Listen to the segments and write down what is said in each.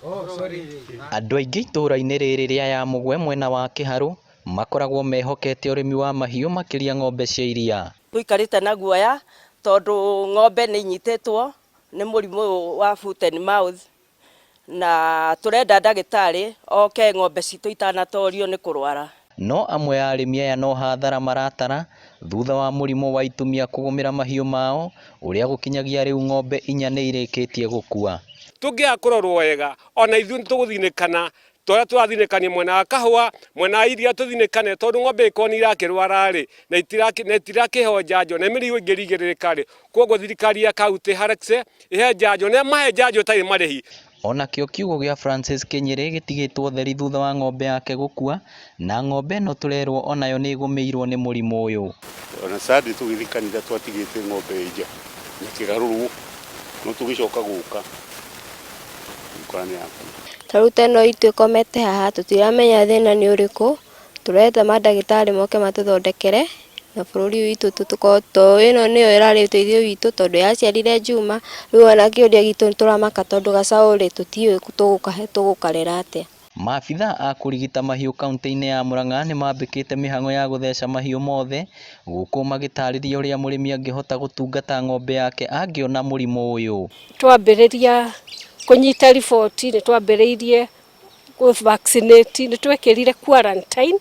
Andũ aingĩ itũũra-inĩ rĩrĩ rĩa Yamũgwe mwena wa Kĩharũ makoragwo mehokete ũrĩmi wa mahiũ makĩria ng'ombe cia iria. Tũikarĩte na guoya tondũ ng'ombe nĩ inyitĩtwo nĩ mũrimũ ũyũ wa foot and mouth na tũrenda ndagĩtarĩ oke ng'ombe citũ itanatorio nĩ kũrwara. No amwe a arĩmi aya no hathara maratara thutha wa mũrimũ wa itumia kũgũmĩra mahiũ mao ũrĩa gũkinyagia rĩu ng'ombe inya nĩ irĩkĩtie gũkua. Tũngĩaga kũrorwo wega ona ithuĩ nĩtũgũthinĩkana ta ũrĩa tũrathinĩkania mwena wa kahũa, mwena wa iria tũthinĩkane tondũ ng'ombe ĩngĩkorwo nĩ irakĩrwara rĩ na itirakĩheo njanjo na mĩrimũ ĩngĩrigĩrĩrĩka rĩ, kwoguo thirikari ya kauntĩ harakishe ĩhe njanjo na ĩmahe njanjo ĩtarĩ marĩhi. Onakĩo kiugũ gĩa Francis Kĩnyĩrĩ gĩtigĩtwo ũtheri thutha wa ng'ombe yake gũkua na ng'ombe ĩno tũrerwo onayo nĩ ĩgũmĩirwo nĩ mũrimũ ũyũ. Ona Sunday tũgĩthiĩ kanitha twatigĩte ng'ombe ĩ nja na ĩkĩgarũrwo no tũgĩcoka gũka tũgĩkora nĩ yakua. Ta rĩu ta ĩno itũ ĩkomete haha tũtiramenya thĩna nĩ ũrĩkũ, tũretha mandagĩtarĩ moke matũthondekere na bũrũri ũyũ witũ tũkorwo, tondũ ĩno nĩyo ĩrarĩ ũteithio witũ tondũ yaciarire Juma, rĩu ona kĩũria gitũ nĩ tũramaka tondũ gacaũ rĩ tũtiũĩ tũgũkarera atĩa. Maabithaa a kũrigita mahiũ kauntĩ-inĩ ya Murang'a nĩmambĩkĩte mĩhang'o ya gũtheca mahiũ mothe gũkũ magĩtarĩria ũrĩa mũrĩmi angĩhota gũtungata ng'ombe yake angĩona mũrimũ ũyũ. Twambĩrĩria kũnyita riboti nĩ twambĩrĩirie kũ vaccinate nĩ twekĩrire quarantine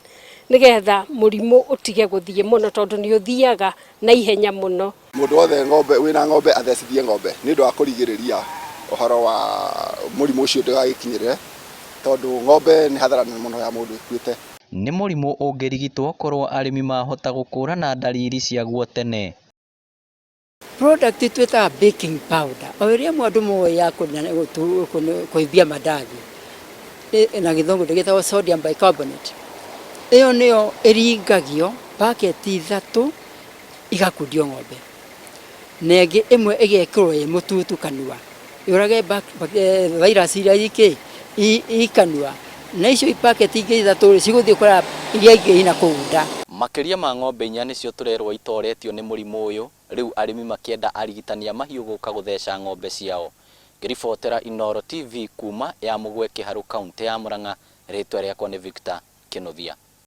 nĩgetha mũrimũ ũtige gũthiĩ mũno tondũ nĩ ũthiaga na ihenya mũno. Mũndũ wothe ng'ombe wĩna ng'ombe athecithie ng'ombe nĩ ũndũ wa kũrigĩrĩria ũhoro wa mũrimũ ũcio ndũgagĩkinyĩrĩre tondũ ng'ombe nĩ hathara nene mũno ya mũndũ ĩkuĩte. Nĩ mũrimũ ũngĩrigitwo korwo arĩmi mahota gũkũrana ndariri ciaguo tene. Product twĩtaga baking powder o ĩrĩa andũ moĩ ya kũimbia mandathi na gĩthũngũ gĩtagwo sodium bicarbonate. Ĩyo nĩyo ĩringagio bucket ithatũ igakundio ng'ombe na ĩngĩ ĩmwe ĩgekĩrwo ĩ mũtutu kanua yũrage virus iria ikĩ i kanua na icio bucket ingĩ ithatũ rĩ cigũthiĩ kũraga iria ingĩ ina kũu nda. Makĩria ma ng'ombe inya nĩcio tũrerwo itoretio nĩ mũrimũ ũyũ, rĩu arĩmi makĩenda arigitani a mahiũ gũka gũtheca ng'ombe ciao. Ngĩribotera Inooro TV kuma Yamũgwe Kĩharũ kauntĩ ya Murang'a, rĩtwa rĩakwa nĩ Victor Kĩnuthia.